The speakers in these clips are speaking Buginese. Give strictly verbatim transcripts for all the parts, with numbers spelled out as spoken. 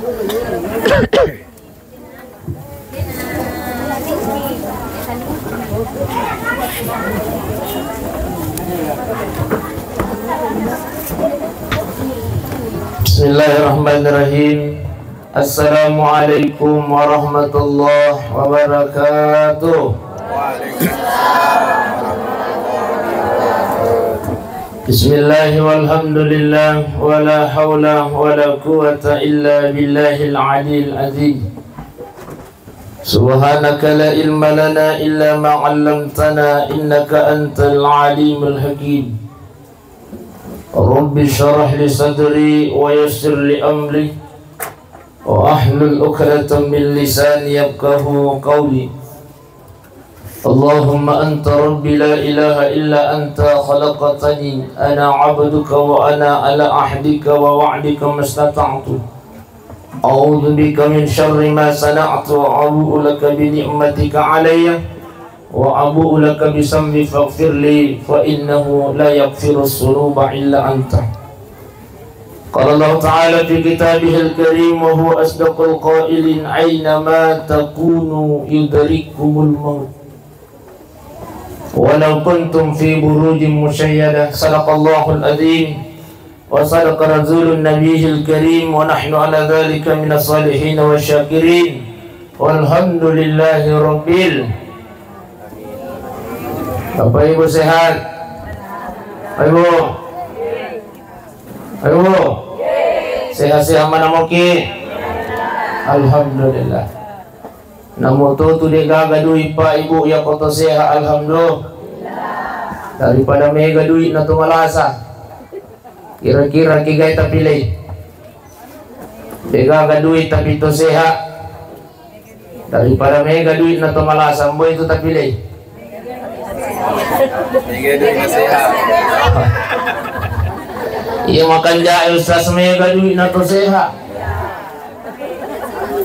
Bismillahirrahmanirrahim. Assalamualaikum warahmatullahi wabarakatuh. Bismillah walhamdulillah, wala haula wala quwwata illa billahil aliyil azim. Subhanaka la ilma lana illa ma 'allamtana innaka antal alimul hakim. Rabbi shrah li sadri wa yassir li amri wa ahlul 'uqdatam min lisani yafqahu qawli. Allahumma anta rabbi la ilaha illa anta khalaqtani ana 'abduka wa ana ala ahdika wa wa'dika mastata'tu. A'udzu bika min syarri ma sana'tu, abu'u laka bi ni'matika alayya wa abu'u laka bi dzambi faghfirli fa innahu la yaghfirudz dzunuba illa anta. Qala Allah ta'ala fi kitabihil karim wa huwa asdaqul qailin, aina ma takunu yudrikkumul maut. Walau kuntum fi burujin musyayyada. Sadaqallahul azim. Wa sadaqa rasulun nabiyil karim. Wa nahnu ala dzalika minas shalihin wa syakirin. Walhamdulillahi rabbil. Bapak Ibu sehat? Ayo. Ayo. Sehat-sehat mana moki? Alhamdulillah. Namo to tu de gaga duit, Pak, Ibu, ya koto sehat, alhamdulillah. Daripada mega duit na to malasa. Kira-kira kigai tapilei. De gaga duit tapi to sehat. Daripada mega duit na to malasa, mbo itu tapilei. Mega duit na sehat. Iya, makanja, Ustaz, mega duit na to sehat.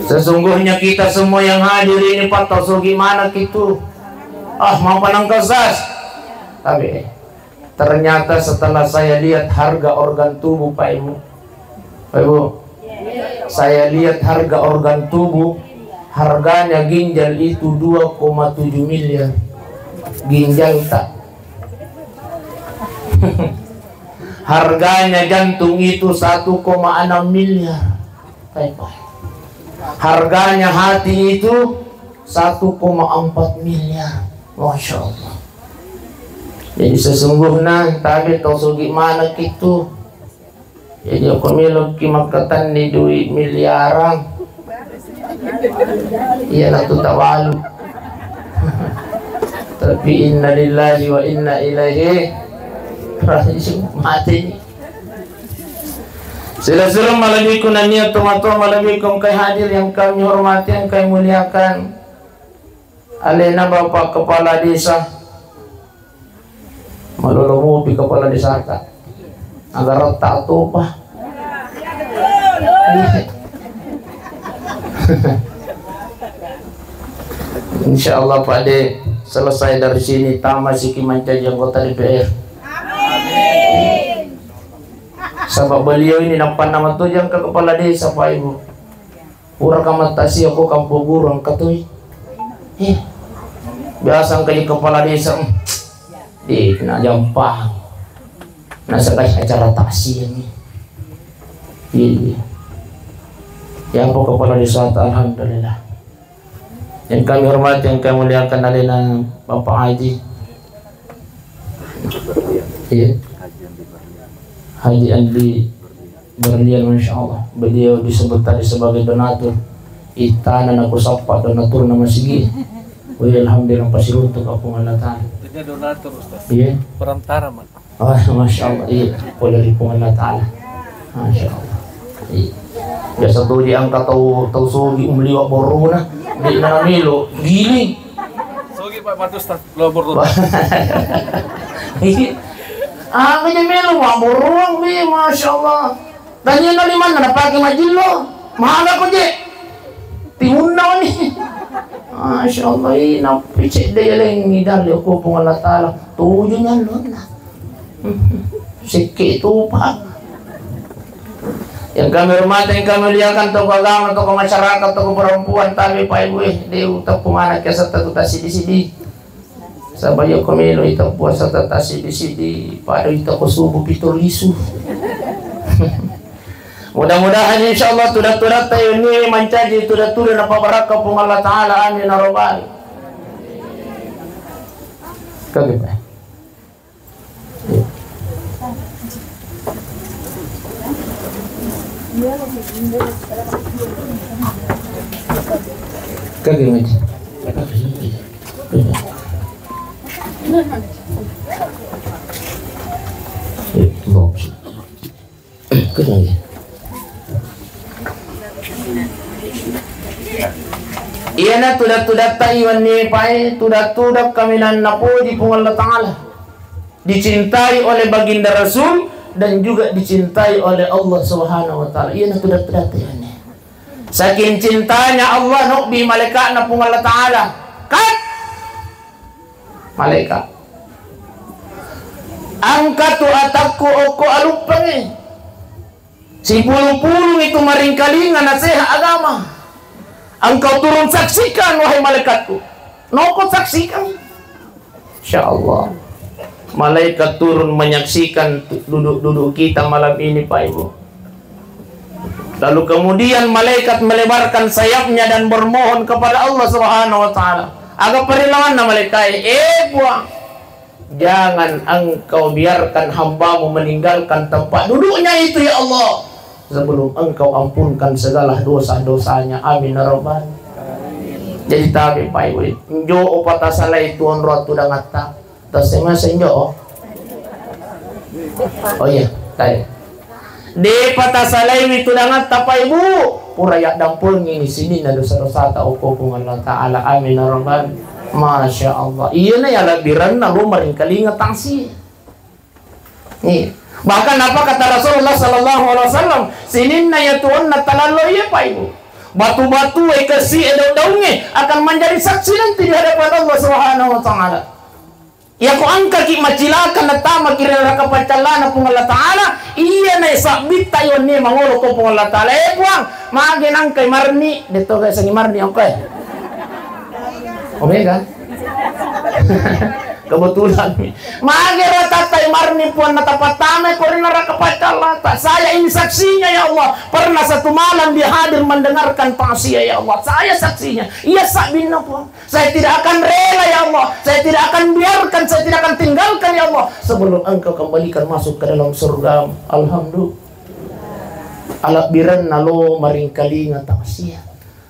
Sesungguhnya kita semua yang hadir ini, Pak, tau sogi mana kitu. Ah, mau panangkasas. Tapi ternyata setelah saya lihat harga organ tubuh, Pak Ibu. Pak Ibu, saya lihat harga organ tubuh, harganya ginjal itu dua koma tujuh miliar. Ginjal tak. Harganya jantung itu satu koma enam miliar. Baik, Pak. Harganya hati itu satu koma empat miliar. Masya Allah. Jadi sesungguhnya tapi tau sogi mana kitu. Jadi aku meloki makkatenni duit miliaran. Iya, na tu tawalu. Tapi innalillahi wa inna ilaihi raji'un. Mati. Sila-sila malebbiku nennia tomatoa malebbiku engkae hadir yang kami hormati, yang kami muliakan. Alena Bapak Kepala Desa. Malolo mopi kepala desata. Agar tak topa. Insya Allah, Pak De, selesai dari sini, tama siki mancaji anggota D P R. Sabab beliau ini nampanna matu jangka kepala desa, Pak Ibu. Pura kamattasi aku kampung guru angkatui. Eh, biasa angka di kepala desa, hmm, di kena jampang. Nah, sekali acara taksi ini. Iya. Ya, apa kepala desa, alhamdulillah. Yang kami hormati, yang kami muliakan, alena Bapak Haji. Iya. Haji Andi Berlian, Masya Allah. Beliau disebut tadi sebagai donatur. Itana naku sappa donatur nama sigi. Oh iya, alhamdulillah, pasti untuk aku Allah Ta'ala. Itu donatur, Ustaz. Iya. Perantara, Mak. Oh, Masya Allah, iya, pole ri Puang Allah Ta'ala. Masya Allah. Iya. Biasa tu diangkat tau, tau sogi umliwa borona, di na melo giling. Sogi, Pak, matu, Ustaz, lo borona. Iya. Ah, meja melo, wa borong, bi, Masya Allah. Tanya na limanna napake majillo, mana ko je? Timunna ni. Masya Allah, ih, nappi cedde yalengi dalle ko Puang Allah Ta'ala. Tuju nyallonna. Sikki tu, Pak. Yang kami hormati, yang kami muliakan, tokoh agama, tokoh masyarakat, tokoh perempuan, tabe Pak Ibu, eh, de' uteppu maneng ke serta tu tasidi-sidi. Saba' yako melo iteppu serta tasidi-sidi, pada itako subuh pitu lisu. Mudah-mudahan insyaallah tuda-tudatta ini mancaji tuda-tuda napabarakka Puang Allah Ta'ala. Amin ya rabbal. Kagak, Pak. Kagak, Pak. Eh, box. Iyana tuda-tudatta iwanni pae, tuda-tuda kaminang napoji Puang Allah Ta'ala. Dicintai oleh Baginda Rasul dan juga dicintai oleh Allah Subhanahu wa Ta'ala. Iyana tuda-tudatta iwanni. Saking cintanya Allah, nobbi malaikatna Puang Allah Ta'ala. Kat! Malaikat. Engka tu atakku okko aluppangi. Sipulu-pulung itu maringkalinga naseha agama. Engkau turun saksikan, wahai malaikatku. Noko saksikan. Insya Allah. Malaikat turun menyaksikan duduk-duduk kita malam ini, Pak Ibu. Lalu kemudian malaikat melebarkan sayapnya dan bermohon kepada Allah Subhanahu wa Ta'ala. Aga parilawanna malaikat, eh Puang, jangan engkau biarkan hambamu meninggalkan tempat duduknya itu, ya Allah, sebelum engkau ampunkan segala dosa-dosanya. Amin ya rabbal. Jadi tabe Pak Ibu, njo opa tasalai tuon roa tudangatta. Tassema senjo, oh. Oh iya, tabe. Depa tasalaiwi tudangatta Pak Ibu, pura yaddampengini sininna dosa-dosata okko Puang Allah Ta'ala. Amin ya rabbal. Masya Allah. Iyana yalebbirenna lo maringkalinga tangsi. Nih. Bahkan apa kata Rasulullah sallallahu alaihi wasallam, sininna ya tuonna talallo iya Pak Ibu. Batu-batu e kesi e daun-daunge akan menjadi saksi nanti di hadapan Allah Subhanahu wa Ta'ala. Iyako engkaki macilaka natamaki ri neraka paccallana Puang Allah Ta'ala, iyana sabbitta iwanni mangolo ko Puang Allah Ta'ala, eh Puang, mage nangkai marni, detto ga sengi marni ongkoe. Omega. Kebetulan. Mage ratatai marni Puang natapatama ko ri neraka paccallata. Saya ini saksinya ya Allah. Pernah satu malam dia hadir mendengarkan tausiah ya Allah. Saya saksinya. Iya sabbinna Puang. Saya tidak akan rela, ya Allah. Saya tidak akan biarkan, saya tidak akan tinggalkan, ya Allah, sebelum Engkau kembalikan masuk ke dalam surga. Alhamdulillah. Alabbirenna lo maringkalinga tausiah.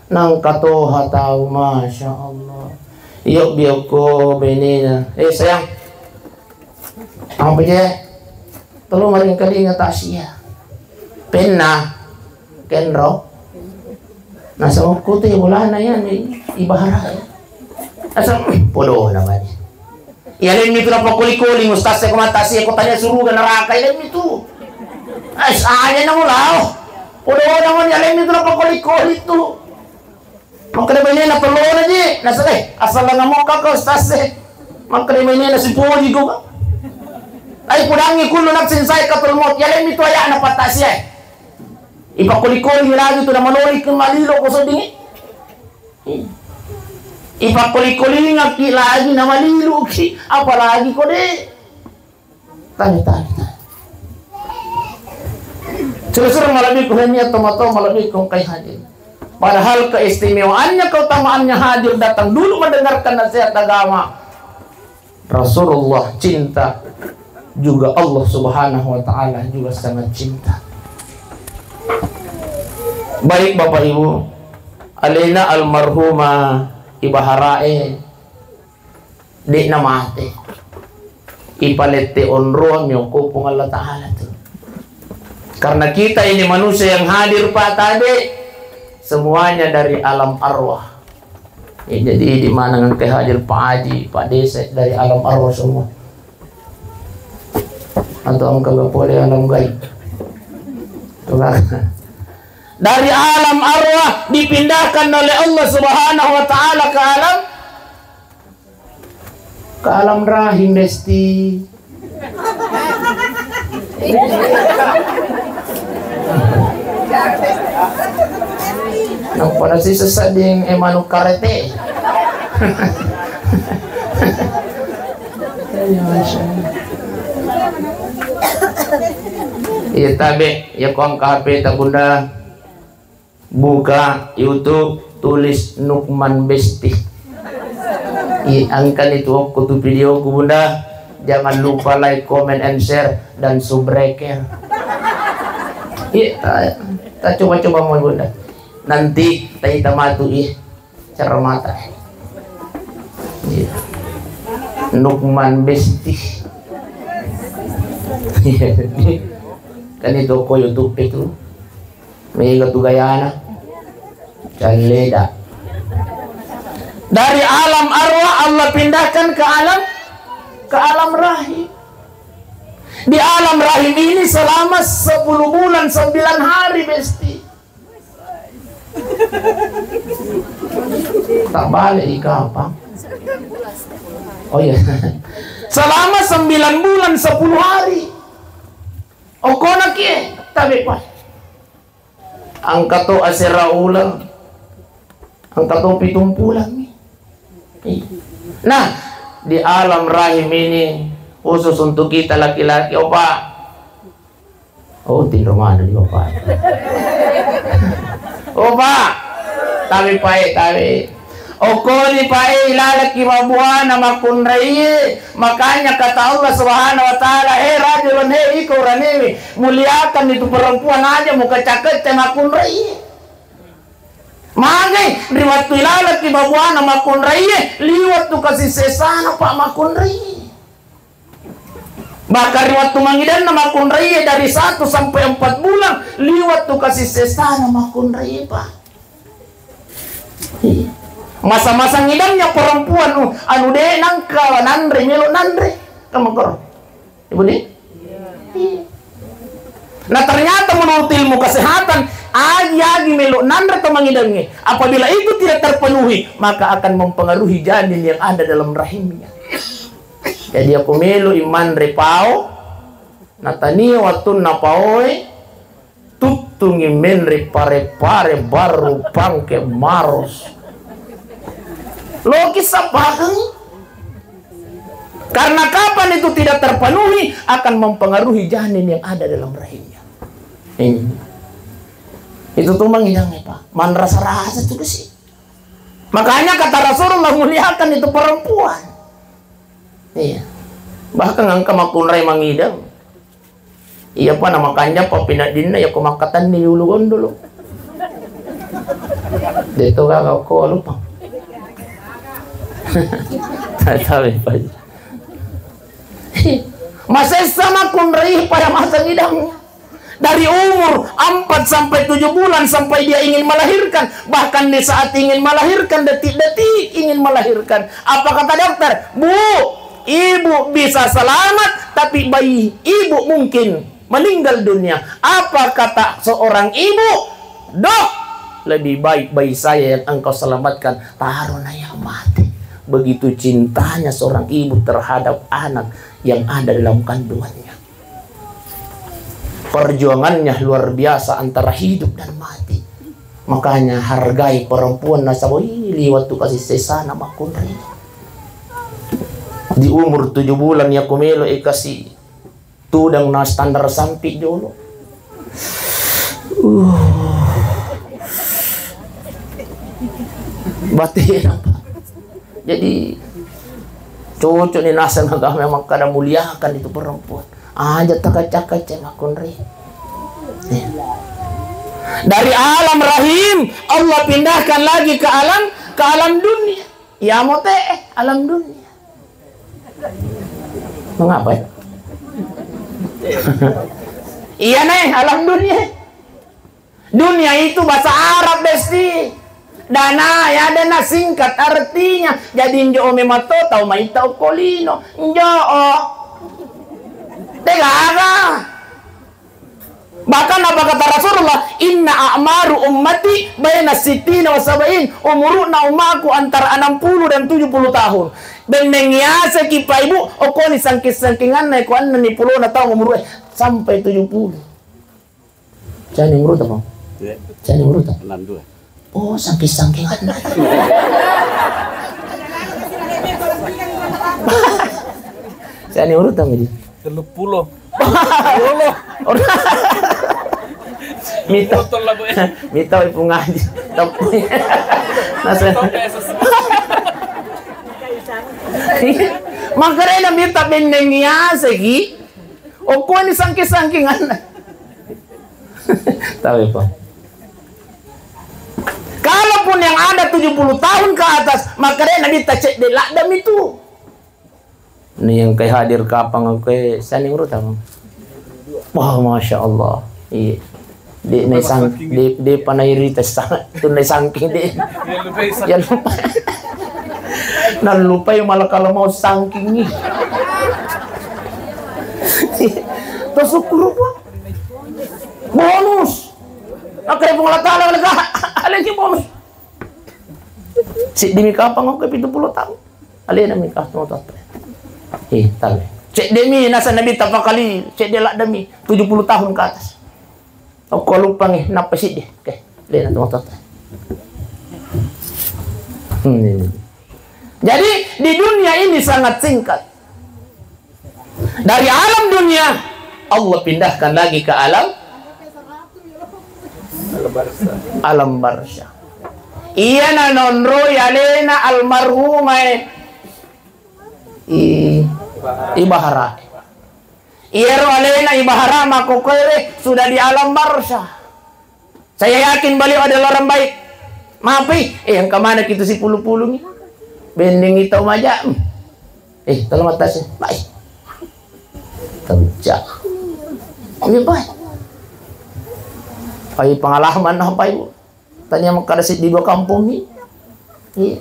Nangka toha tau, Masya Allah. Iyo biokko benena. Eh, sayang. Apa je? Telo maringkalinga tausiah. Penna. Kenro. Nasaba okko tu bolana iya ni ibahara. Asa podo namanya. Iya lemmi tu napakoli-koli ustaz e ko mata si e ko tanya suruga neraka iya lemmi tu. Ais aja na mulao. Podo namanya lemmi tu napakoli-koli tu. Makkeda bainena pellona ji, nasaba eh asal langa mokka ko ustaz e. Makkeda bainena sipoji ko. Ai pudangi kullu nafsin zaiqatul maut. Iya lemmi tu ayana patta si e. Ipakoli-koli lagi tu namaloli ke malilo ko seddingi. Ipakoli-koli ngaki lagi namalilu ki, apalagi ko de. Tanya, tanya, tanya. Suruh-suruh malam minggu ini atau matau malam minggu kai hadir. Padahal keistimewaannya, keutamaannya hadir datang dulu mendengarkan nasihat agama. Rasulullah cinta, juga Allah Subhanahu wa Ta'ala juga sangat cinta. Baik Bapak Ibu, alena almarhumah ibaharae de'na mate, ipalette onroang mi okko Puang Allah Ta'ala tu. Karena kita ini manusia yang hadir Pak Tade, semuanya dari alam arwah. Ya, jadi di mana engka hadir Pak Haji, Pak Desa dari alam arwah semua. Atau engka pole alam gaib. Dari alam arwah dipindahkan oleh Allah Subhanahu wa Ta'ala ke alam, ke alam rahim, Besti. Napa nasi sesading e manuk karete. Iya tabe, ya ko engka H P ta Bunda. Buka YouTube, tulis Nukman Besti. I, engkani tu okko tu videoku, Bunda. Jangan lupa like, comment, and share, dan subscribe. Iya, ta, ta coba-coba mau, Bunda. Nanti ta ita matu, iya. Cara mata. Iya. Nukman Besti. Iya. Kan itu okko YouTube itu. Mega tu gayana. Calleda. Dari alam arwah Allah pindahkan ke alam, ke alam rahim. Di alam rahim ini selama sepuluh bulan sembilan hari, Besti. Tak balik di kapang. Oh iya. Selama sembilan bulan sepuluh hari. Okona kie, tabe pa. Engka to asera uleng, engka to pitung bulan mi. Iya. Nah, di alam rahim ini khusus untuk kita laki-laki, oh Pak. Oh, tinro mana di Bapak? Oh Pak, tabe pae, tabe. Okkoni pae ilalaki mabuana makkunraie. Makanya kata Allah Subhanahu wa Ta'ala, "He rajulun, he iko uranewe, muliakan itu perempuan aja mukacak-kacak makkunraie." Magai ri wattu ilalaki mabuana makkunraie, liwat tu kasisesana Pak makkunraie. Bahkan ri wattu mangidanna makkunraie dari satu sampai empat bulan, liwat tu kasisesana makkunraie Pak. Iya. Masa-masa ngidangnya perempuan, uh, anu de nangka nanre, melo nanre. Kan makkoro. Ibu di? Iya. Nah, ternyata menurut ilmu kesehatan, agi-agi melo nanre to mangidangnge, apabila itu tidak terpenuhi, maka akan mempengaruhi janin yang ada dalam rahimnya. Jadi, aku melo imanre pao, natania wattunna paoe, tuttungi menre pare-pare, barru, pangke, maros. Loki sapakeng. Karena kapan itu tidak terpenuhi, akan mempengaruhi janin yang ada dalam rahimnya. Ini. Itu tuh mangidang, Pak. Manrasa-rasa tuh sih. Makanya kata Rasulullah, muliakan itu perempuan. Iya. Bahkan engka makkunrai mangidang. Iya pa na makanja pa pinaddinna, iya ko makkatenni ri ulu gondolo. Deto gaga ko lupa. Tahu pa. Masessa makkunrai pada masa ngidangnya. Dari umur empat sampai tujuh bulan sampai dia ingin melahirkan, bahkan di saat ingin melahirkan, detik-detik ingin melahirkan, apa kata dokter? Bu, ibu bisa selamat, tapi bayi ibu mungkin meninggal dunia. Apa kata seorang ibu? Dok, lebih baik bayi saya yang engkau selamatkan, taruh na yang mati. Begitu cintanya seorang ibu terhadap anak yang ada dalam kandungannya. Perjuangannya luar biasa antara hidup dan mati. Makanya hargai perempuan nasaba, ih, liwat tu kasih sesana makkunrai. Di umur tujuh bulan ya kumelo e kasih tudang na standar sampi jolo. Uh. Bate apa? Jadi cocok nih naseng agama memang kada muliakan itu perempuan. Aja takacak-kacak makkunrai. Iya. Dari alam rahim Allah pindahkan lagi ke alam, ke alam dunia. Ya mau teh alam dunia. Mengapa ya? Iya nih alam dunia. Dunia itu bahasa Arab, Besti. Dana ya, dana singkat artinya. Jadi njo o memato tau maita okkolino. Njo o. Degaga. Bahkan apa kata Rasulullah? Inna a'maru ummati baina sittina wa sab'in. Umuruna ummaku antara enam puluh dan tujuh puluh tahun. Benneng yaseki pa ibu, okoni sangking-sangkinganna ko annani pulona taung umuru e sampai tujuh puluh. Cani umuru apa? Saya ni urutan. Oh, sangking-sangking anak. Saya ni urutan, jadi. Tellu pulo. Mita, mita wai pungaji. Tapi nasa. Makarena mita benneng yasegi. Okko ni sangking-sangking anak. Tahu ya, Pak? Kalaupun yang ada tujuh puluh tahun ke atas, makarena mita cedde ladda mitu. Ni engkai hadir kapang engkai sani urutang. Wah, masya Allah. Iya. De na sang de de panai rita sa tu na sangking de. Ya lupa. Na lupa ya malah kalau mau sangking ni. Terus syukur apa? Bonus. Aku ada pengolah taala lagi bonus. Siddimi kapang aku pitu puluh tahun. Alena mi kapang tu. Eh, tabe. Cedde mi nasa Nabi tapakali, cedde ladda mi tujuh puluh tahun ke atas. Aku lupa nih, napa siddi? Oke, alena tu. Hmm. Jadi di dunia ini sangat singkat. Dari alam dunia, Allah pindahkan lagi ke alam alam barzah. Iya na nonroi alena almarhumah i, i bahara. Iyaro alena i bahara makkokkoe sudah di alam barzah. Saya yakin beliau adalah orang baik. Maaf, eh, engka mana kita sipulu-pulungi. Bending itu maja. Eh, tolong atas. Baik. Kerja. Ini baik. Ai pengalaman apa, Ibu? Tanya makkada di dua kampung ni. Iya.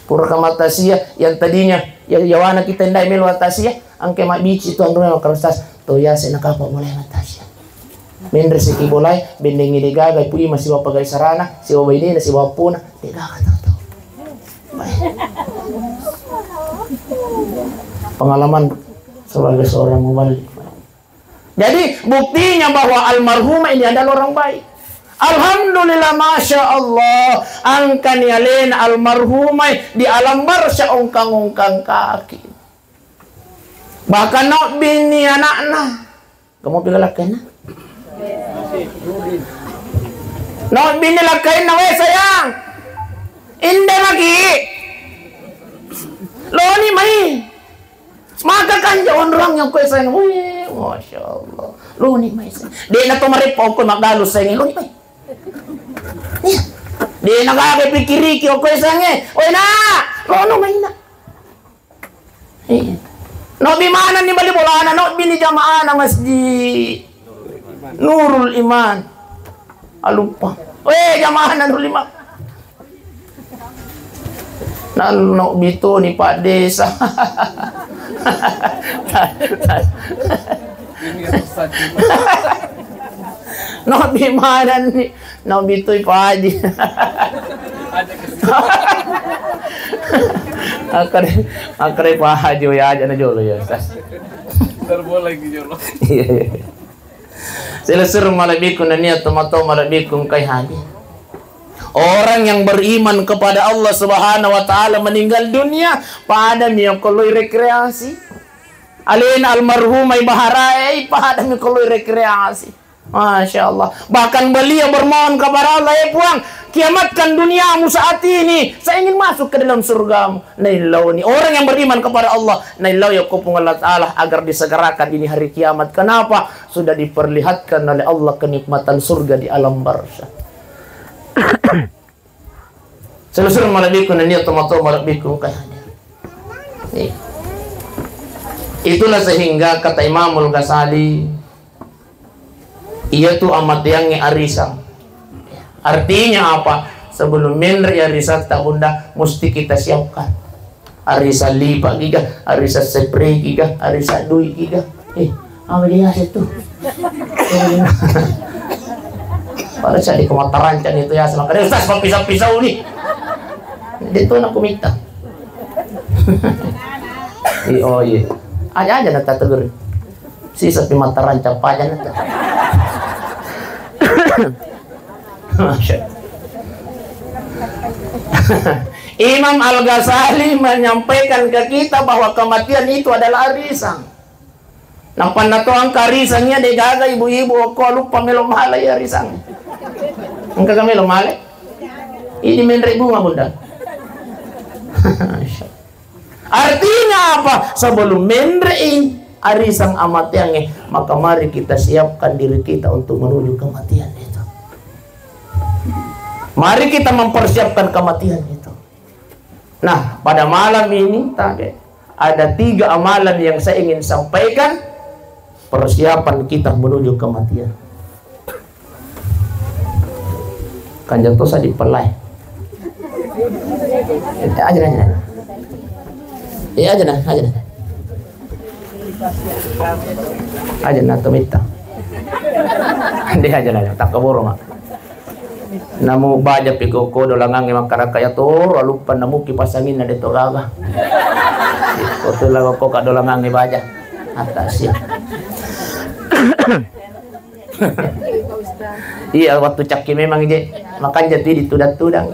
Pura kamata sia yang tadinya ya yawana kita ndai melo atas ya, angke mabici tu anrona makkada Ustaz. To ya sena kapa mulai atas ya. Menre siki bolai, bendengi degaga, pui masiwa pagai sarana, siwa bainena, siwa puna, degaga tau-tau. Pengalaman sebagai seorang muballigh. Jadi buktinya bahwa almarhumah ini adalah orang baik. Alhamdulillah, masya Allah, angkani alena almarhumah di alam barzah ongkang-ongkang kaki. Bahkan no bini anakna. Kamu pilih lakkainna? No bini lakkainna, "Weh sayang, inde maki, loni mai." Maka kanja onrong yang kue sayang, "Weh, masya Allah, loni mai sayang." Dia na to marepa kue magalu sayang, "Loni mai." Iya. Dia na gaga pikiriki kue sayang, "Weh nak, lono mai nak." Iya. Nobi manenni bali bolana, nobi ni jamaahna masjid Nurul Iman. Aluppa. Weh, jamaahna Nurul Iman. Nalno bitoni Pak Desa. Nobi manenni. Naung bitoi Pak Haji. Akkare, akkare Pak Haji, ya aja na jolo ya, Ustaz. Terboleh jolo. Iya, iya. Selesur malebbiku nania tomato malebbiku engkai hadir. Orang yang beriman kepada Allah Subhanahu wa Ta'ala meninggal dunia, pada mi okko loi rekreasi. Alena almarhumah ibaharae, pada mi okko loi rekreasi. Masya Allah. Bahkan beliau bermohon kepada Allah, "Eh Puang, kiamatkan duniamu saat ini. Saya ingin masuk ke dalam surgamu." Naillauni. Orang yang beriman kepada Allah, naillau yakko Puang Allah Ta'ala agar disegerakan ini hari kiamat. Kenapa? Sudah diperlihatkan oleh Allah kenikmatan surga di alam barzah. Selesai malebbiku nennia tomatoa malebbiku engka hadir. Iya. Itulah sehingga kata Imamul Ghazali, iya tu amateangnge arisang. Artinya apa? Sebelum menre arisang ta bunda, mesti kita siapkan. Arisa lipa giga, arisa sepre giga, arisa dui giga. Eh, apa dia yase tu? Pada saya di kematarancan itu ya, sama kare Ustaz, papisau-pisau ni. Dia tu anak kumita. Iya, oh iya. Aja aja nak tegur. Si sepi matarancan pajan itu. Masya Allah. Imam Al-Ghazali menyampaikan ke kita bahwa kematian itu adalah arisan. Nappa nato engka arisannya de gaga ibu-ibu okko luppa melo mala ya arisang. Engka ga melo male? Ini menre bunga, Bunda. Artinya apa? Sebelum menre'i arisang amateangnge, maka mari kita siapkan diri kita untuk menuju kematian itu. Mari kita mempersiapkan kematian itu. Nah, pada malam ini, tabe, ada tiga amalan yang saya ingin sampaikan, persiapan kita menuju kematian. Kan jatuh saya dipelai. Eh, aja, aja. Eh, aja nah, aja nah. Aja nah, tuh minta. Dia aja nah, tak keburu, Mak. Namu baja piko ko dolangangnge makkaraka ya toro aluppa namu kipas anginna de to gaga. Ko tu laga ko ka dolangangnge baja. Atas ya. Iya, waktu cakki memang je, makanja tu ditudang-tudang.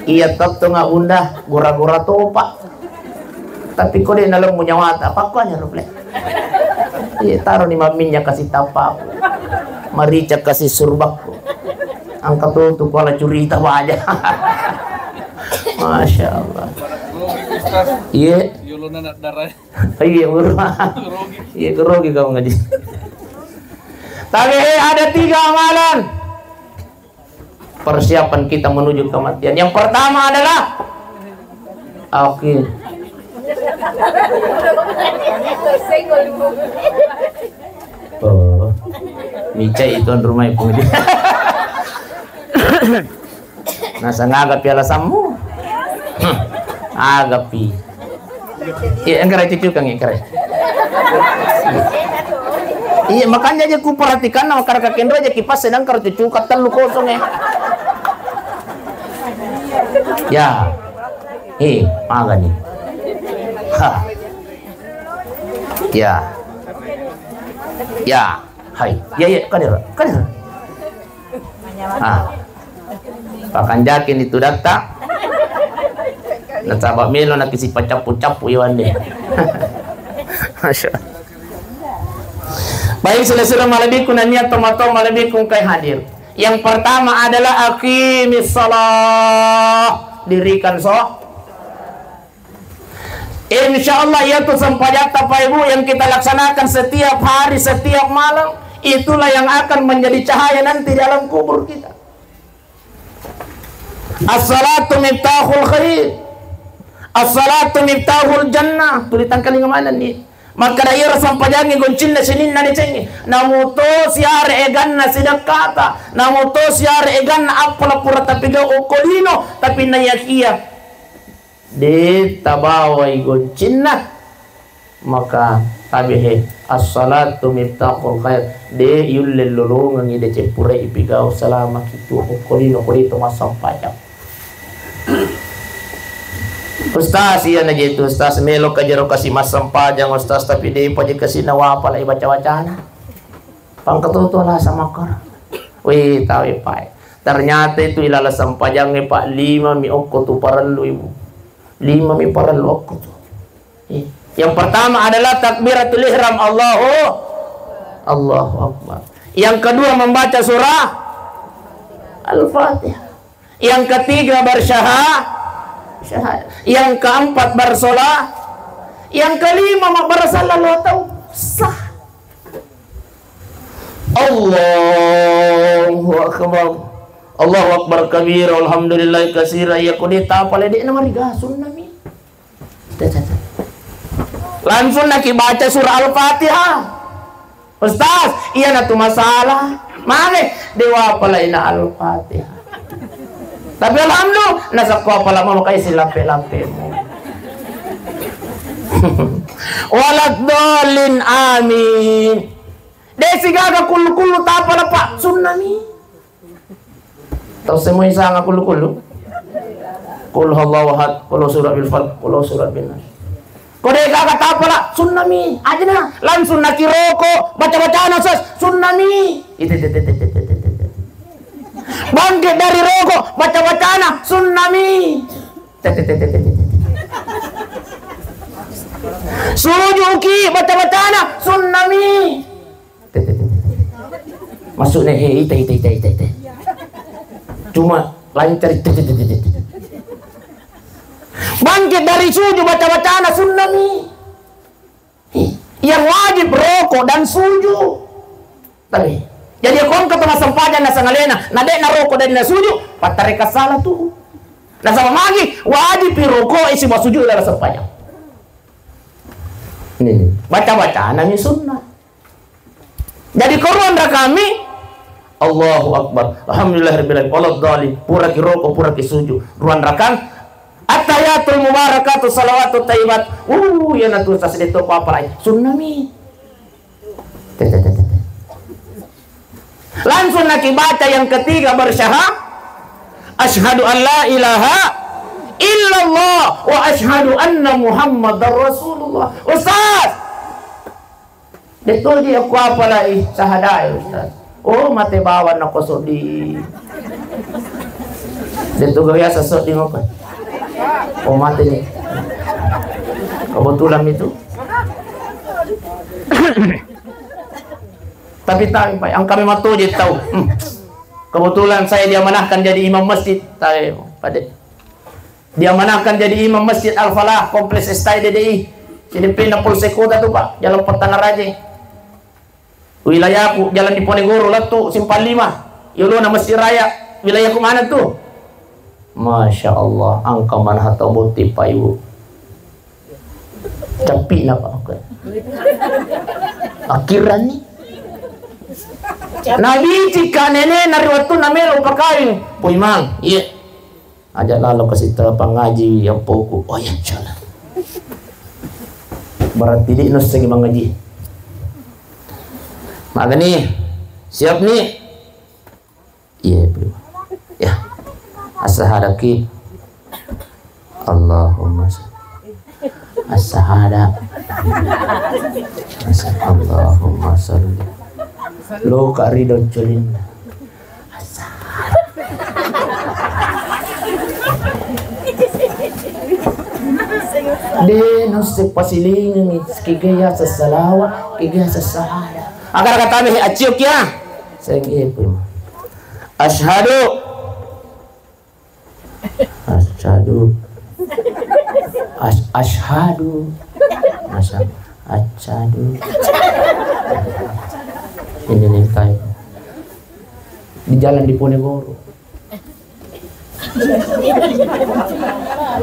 Iya, tottonga bunda, gura-gura topa. Tapi ko de nalemmu nyawata, pakkuanya ruple. Iya, taro ni mamminya kasi tappa. Marica kasi surbakku. Angka tutu kuala curita waja. Masya Allah. Iya. Iya, guru. Iya, grogi kau ngaji. Tapi, eh, ada tiga amalan persiapan kita menuju kematian. Yang pertama adalah, oke. Oh, micai itu rumah ibu. Nasang agapi alasanmu. Hmm. Agapi. Iya, engkara cucukan, engkara. Iya, makanya aja ku perhatikan nama kara kakendro aja kipas sedang kara cucukan telu kosong ya. Ya. Eh, maga nih. Ha. Ya. Ya. Hai. Ya, ya, kadir, kadir. Ah. Pakanjaki ni tudatta. Nasaba melo nakisi pacappu-cappu iwande. Masya Allah. Baik, sila-sila malebbiku nania tomatoa malebbiku engkai hadir. Yang pertama adalah aqimis salah. Dirikan so. Insya Allah, yaitu sempajatta, Pak Ibu, yang kita laksanakan setiap hari, setiap malam, itulah yang akan menjadi cahaya nanti di alam kubur kita. As-salatu miftahul khair. As-salatu miftahul jannah. Tuli tangkalinga manenni. Makkeda iyaro sempajangnge goncinna sininna decengnge. Namuto siare eganna sidekkata. Namuto siare eganna appala pura tapigau okko lino. Tapi nayakia de tabawai goncinna, maka tabe he, as-salatu miftahul khair, de yulle lolongengngi de ceppurai ipigau selama kitu okko lino ko de to massempajang. Ustaz, iya na je tu Ustaz, melo ka jero kasi massempajang Ustaz, tapi de pa je kasi nawa apalai baca-bacana. Pangkatutu alasa makkoro. Wih, tawe pae. Ternyata itu ilala sempajangnge, Pak, lima mi okko tu parellu, Ibu. Lima mi parellu okko tu. Iya. Yang pertama adalah takbiratul ihram, Allahu, Allahu Akbar. Yang kedua membaca surah Al-Fatihah. Yang ketiga bersyaha-, syahadat. Yang keempat bersolah. Yang kelima mak bersalah lo tau sah. Allahu Akbar. Allahu Akbar kabira, alhamdulillah kasira. Iya ko de tapale de na mariga sunna mi. Langsung naki baca surah Al-Fatihah. Ustaz, iya na tu masalah. Mane dewa apalai na Al-Fatihah. Tapi alhamdulillah, nasakko apala mau kai silampe-lampemu. Waladhdallin, amin. De sigaga kullu-kullu tapala, Pak, sunna mi. Tau semua isanga kullu-kullu. Qul huwallahu ahad, qul surat bil falaq, qul surat bin nas. Ko de' gaga tapala, sunnami. Ajana, langsung naki roko, baca-bacana, Ustaz, sunnami. Ite, te, te, te. Bangkit dari roko, baca-bacana, sunnami. Te, te, te. Sujuki, baca-bacana, sunnami. Te, te, te, te, te. Maksudnya, he, ite, ite, ite, ite, ite. Cuma lancar, te, te, te, te, te. Bangkit dari sujud, baca-bacana, sunnami. Yang wajib roko dan sujud. Tapi, jadi, ko engka to massempajang nasangalena, na de' na roko dan na sujud, pattareka salah tu. Nasaba magi, wajib pi roko, isi sujud dalam sempajang. Nih, baca-bacana mi sunnah. Jadi, ko ruang rakami, Allahu Akbar, Alhamdulillahirabbil alamin, waladdallin, puraki roko, puraki sujud, ruang rakang, Attahiyatul mubarakatu salawatut thayyibat. Uh, iyanatu tasbih to papalai. Sunnami. Te, te, te, te, te. Langsung nakibaca yang ketiga, bersyaha-, asyhadu an la ilaha illallah wa asyhadu anna Muhammadar Rasulullah. Ustaz, de' to ji aku apalai sahadae, Ustaz. Oh, mate bawang nako soddi. De' to gawe asa soddi ngoko. Oh, mate ni. Kebetulan itu. Tapi tahu, Pak, yang kami matoje tahu. Hmm. Kebetulan saya diamanahkan jadi imam masjid. Tahu, Pak. Diamanahkan jadi imam Masjid Al-Falah, Kompleks S T I D D I. Sideppena Polsek Kota tu, Pak, Jalan Pettana Raja. Wilayahku Jalan Diponegoro, lettu Simpang Lima. Yolona Masjid Raya. Wilayahku mana tu? Masya Allah, engka maneng tau botting, Pak, Ibu. Cappi'na, Pak. Akhiranni. Nabicikka nenena ri wettunna melo pakawing. Poi, Mang, iya. Aja lalo kasi ta pangaji ampoku. Oh iya, insyaallah. Berarti de' naisseng mangaji. Magani, siap ni? Iya, Bro. Ya. Assahadaki. Allahumma salli. Assahada. Assa-, Allahumma salli. Lo ka ridho colinna. De' naisseng pasilingengi, kegaya sesalawa, kegaya sesahada. Agara kata meh accio kia. Seng iye pun. Asyhadu. Asyhadu. As-, asyhadu. Masa, asyhadu. Ini nih, Tay. Di jalan Diponegoro.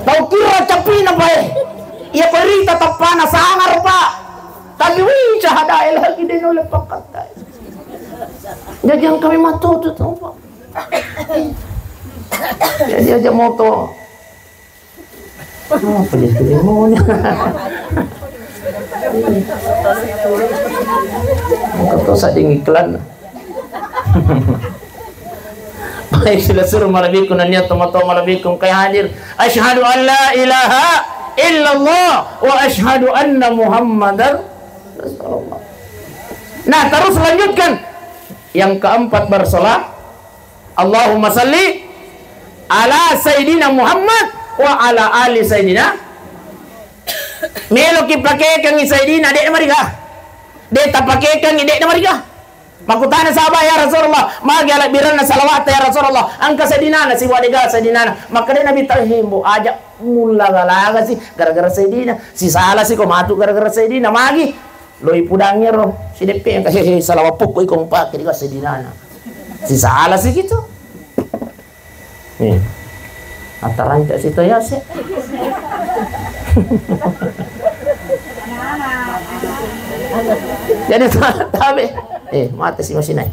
Tau kira cappi'na, Pak, eh. Iya, berita teppana sangar, Pak. Tapi, wih, sahadae lagi de' nulle pakkatai. Jadi yang kami matoto tau, Pak. Jadi aja moto. Apa dia tuh maunya? Engka to sadding iklan. Baik, sila suruh malebbiku nania tomatoa malebbiku engka hadir. Asyhadu an la ilaha illallah wa asyhadu anna Muhammadar Rasulullah. Nah, terus lanjutkan. Yang keempat, bersolah. Allahumma salli ala Sayyidina Muhammad wa ala ali Sayyidina. Meloki pakekengngi Sayyidina, de' namariga. De' tapakekengngi, de' namariga. Makkutana sahabat, "Ya Rasulullah, magi alebbirenna salawat, ya Rasulullah?" Engka Sayyidina, na siwa dega Sayyidina. Makkeda Nabi, "Tahimbo, aja mullaga-laga si gara-gara Sayyidina. Sisala si ko matu gara-gara Sayyidina. Magi?" Loi pudangnge ro, sideppe engka, "Hehe, salawat pukko iko mpake di Sayyidina." Sisala si gitu. Nih. Ataranca si toyase. Jadi, tabe. Eh, mate si masinai.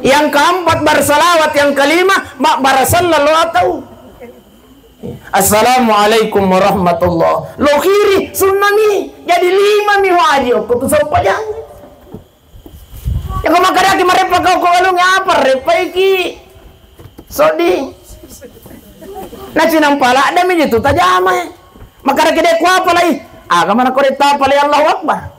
Yang keempat bersalawat, yang kelima mak barasallallahu atau. Assalamualaikum warahmatullah. Lo kiri, sunnami. Jadi lima mi wajib ko tu sempajang. Ya, ko makkedaki mareppa kau ko galung, apa reppa iki? Sodi. Na cinampa ladde mi tu tajama. Makkeda ke de' kuapalai. Aga mana ko de' tapalai Allahu Akbar.